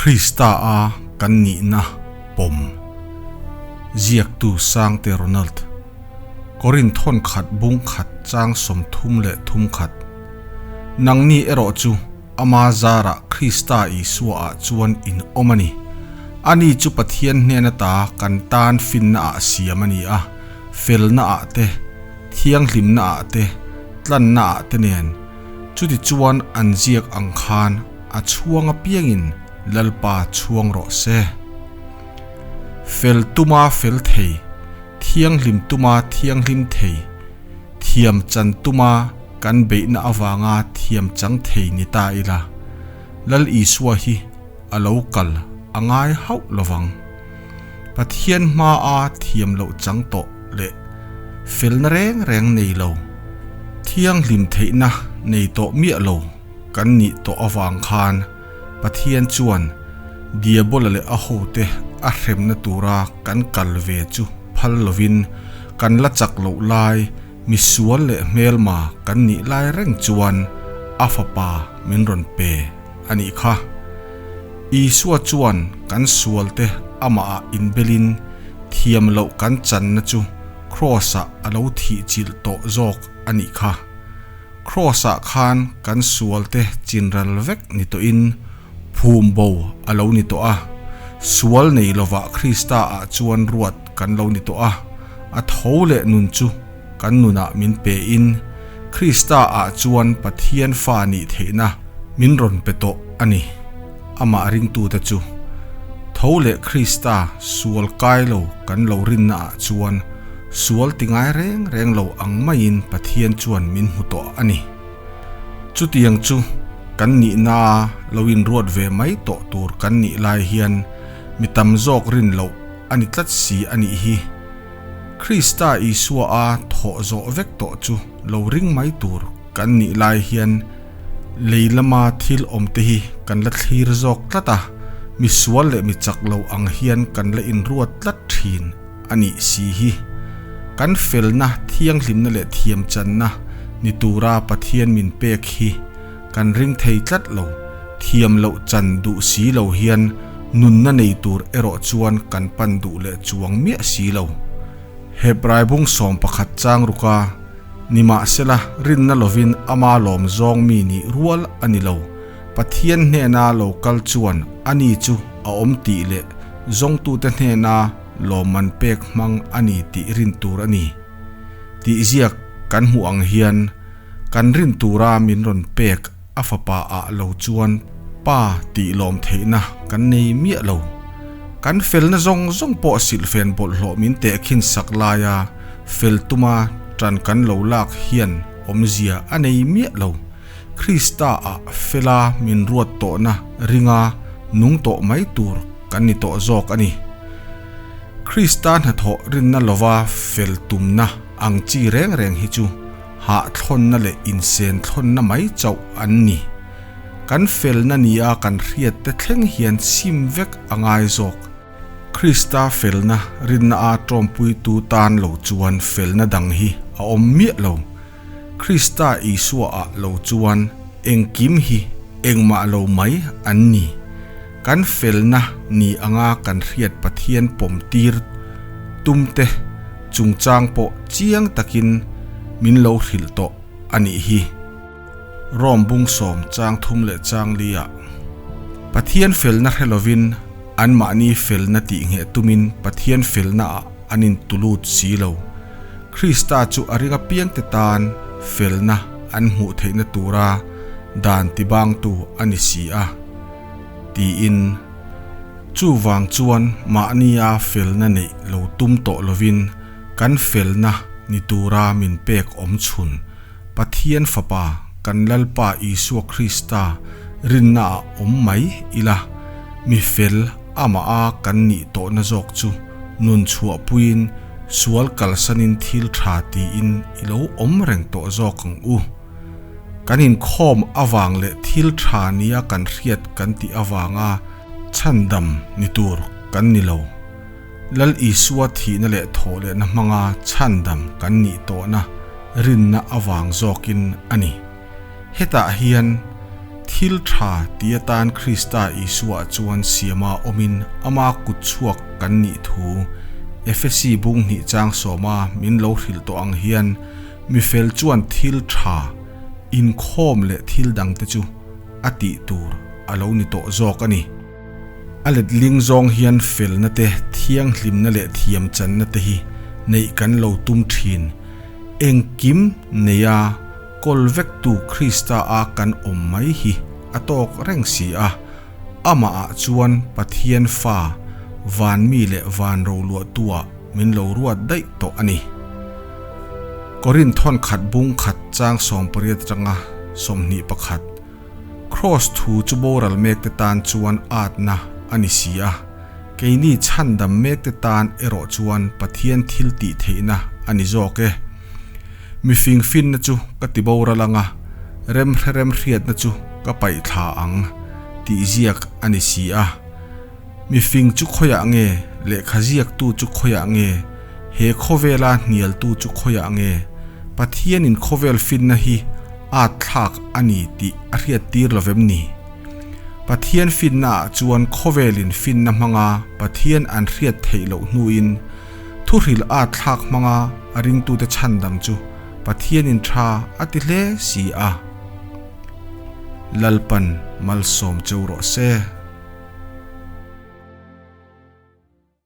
Krista a kan nihna pawm. Ziaktu Sangte Ronald. Korin thawn khat bung khat chang 33 khat. Nangni erawh chu ama zarah Krista Isua ah chuan in awm a ni. Ani chu Pathian hnen ata kan tan finna ah siam a ni a, felna ah te, thianghlimna ah te, tlanna ah te nen. Chuti chuan an ziak ang khan a chhuang apiangin Lalpa chhuang rawh se. Fel tuma fel thei, thianghlim tuma thianghlim thei, thiam chan tuma kan beihna avanga thiam chang thei ni ta ila, Lal Isua hi a lo kal a ngai hauh lovang. Pathian hmaa thiam loh chang tawh leh felna reng reng nei lo, thianghlim theihna nei tawh miah lo kan nih tawh avang khan Pathian chuan Diabola leh a hote a hremna tura kan kal ve chu phal lovin kan la chak loh lai misual leh hmelma kan nih lai reng chuan a fapa min rawn pe a nih kha. Isua chuan kan sualte amahah inbelin thiam loh kan channa chu Kraws-ah a lo thih chilh tawh zawk a nih kha. Kraws-ah khan kan sualte chinral vek ni tawhin phum bo a lo ni tawh a, sual nei lovah Krista-ah chuan ruat kan lo ni tawh a, a tho leh nun chu kan nunah min pein Krista-ah chuan Pathian fa nih theihna min rawn pe tawh a ni. Amah ringtute chu tho leh Krista sual kai lo kan lo rinnaah chuan sual ti ngai reng reng lo ang maiin Pathian chuan min hmu tawh a ni. Chutiang chu kan nihna lo inruat ve mai tawh tur kan nih lai hian mi tam zawk rin loh a ni tlat si a nih hi. Krista Isua a thawh zawh vek tawh chu lo ring mai tur kan nih lai hian lei lama thil awm te hi kan la thlir zawk tlat a, mi sual leh mi chak lo ang hian kan la inruat tlat thin a nih si hi. Kan felna, thianghlimna leh thiamchanna ni tura Pathian min pek hi kan ring thei tlat lo, thiam loh chan duh si lo hian nunna nei tur erawh chuan kan pan duh leh chuang miah si lo. Hebrai bung 11 chang ruka nimahsela rinna lovin ama lawm zawng mi nih rual a ni lo. Pathian hnena lo kal chuan ani chu a awm tih leh zawngtute hnena lawmman pek hmang a ni tih rin tur a ni. Tih ziak kan hmuh ang hian kan rin tura min rawn pek a fapa ah lo chuan pa tih lawm theihna kan nei miah lo. Kan felna zawng zawng pawh silhfen bawlhhlawh min tehkhin sak laia fel tuma tan kan lo lak hian awmzia a nei miah lo. Krista ah fela min ruat tawhna ringa nung tawh mai tur kan ni tawh zawk a ni. Krista hnathawh rinna lova fel tumna ang chi reng reng hi chu hahthlawnna leh insenthlawnna mai chauh an ni. Kan felna nia kan hriat te thleng hian sim vek a ngai zawk. Krista felna rinna a tawmpuitu tan lo chuan felna dang hi a awm miah lo. Krista Isua ah lo chuan engkim hi engmah lo mai an ni. Kan felna ni anga kan hriat Pathian pawm tir tum te chungchang pawh chiang takin min lo hrilh tawh a nih hi. Rom bung sawm chang thum leh chang li ah Pathian felna hre lovin anmahni felna tih ngheh tumin Pathian felna ah an intulut si lo. Krista chu a ring apiangte tan felna an hmuh theihna tura dan tibangtu a ni si a, tiin. Chuvang chuan mahnia felna neih lo tum tawh lovin kan felna ni tura min pek awm chhun Pathian Fapa kan Lalpa Isua Krista rinnaah awm mai ila, mi fel amah a kan nih tawhna zawk chu nun chhuahpuiin sual kalsanin thil tha tiin i lo awm reng tawh zawk ang u. Kan inkhawm avang leh thil tha nia kan hriat kan tih avanga chhandam ni tur kan ni lo. Lal Isua thihna leh thawhlehna hmanga chhandam kan nih tawhna rinna avang zawkin a ni. Hetah hian. Thil tha ti atan Krista Isua chuan siama awmin ama kutchhuak kan nih thu Efesi bung hnih chang sawma min lo hrilh tawh ang hian mifel chuan thil tha, inkhawm leh thil dangte chu a tih tur a lo ni tawh zawk a ni. A letling zawng hian felna te, thianghlimna leh thiamchanna te hi neih kan lo tum thin. Engkim neia kawl vektu Krista a kan awm mai hi a tawk reng si a, amahah chuan Pathian fa, van mi leh van roluahtuah min lo ruat daih tawh a ni. Korinth thawn bung khat chang 18 atanga 21. Kraws thu chu boral mekte tan chuan atna a ni si a, keini chhandam mekte tan erawh chuan Pathian thil tih theihna a ni zawk e. Mifing finna chu ka ti boral ang a, remhre remhriatna chu ka paih thla ang, tih ziak a ni si a. Mifing chu khawiah nge? Lehkha ziaktu chu khawiah nge? He khawvela hnialtu chu khawiah nge? Pathianin khawvel finna hi at thlak a ni tih a hriattir lo vem ni? Pathian finnaah chuan khawvelin finna hmanga Pathian an hriat theih loh hnuin thuhril at thlak hmanga a ringtute chhandam chu Pathianin tha a ti hle si a. Lalpan malsawm cheu rawh se.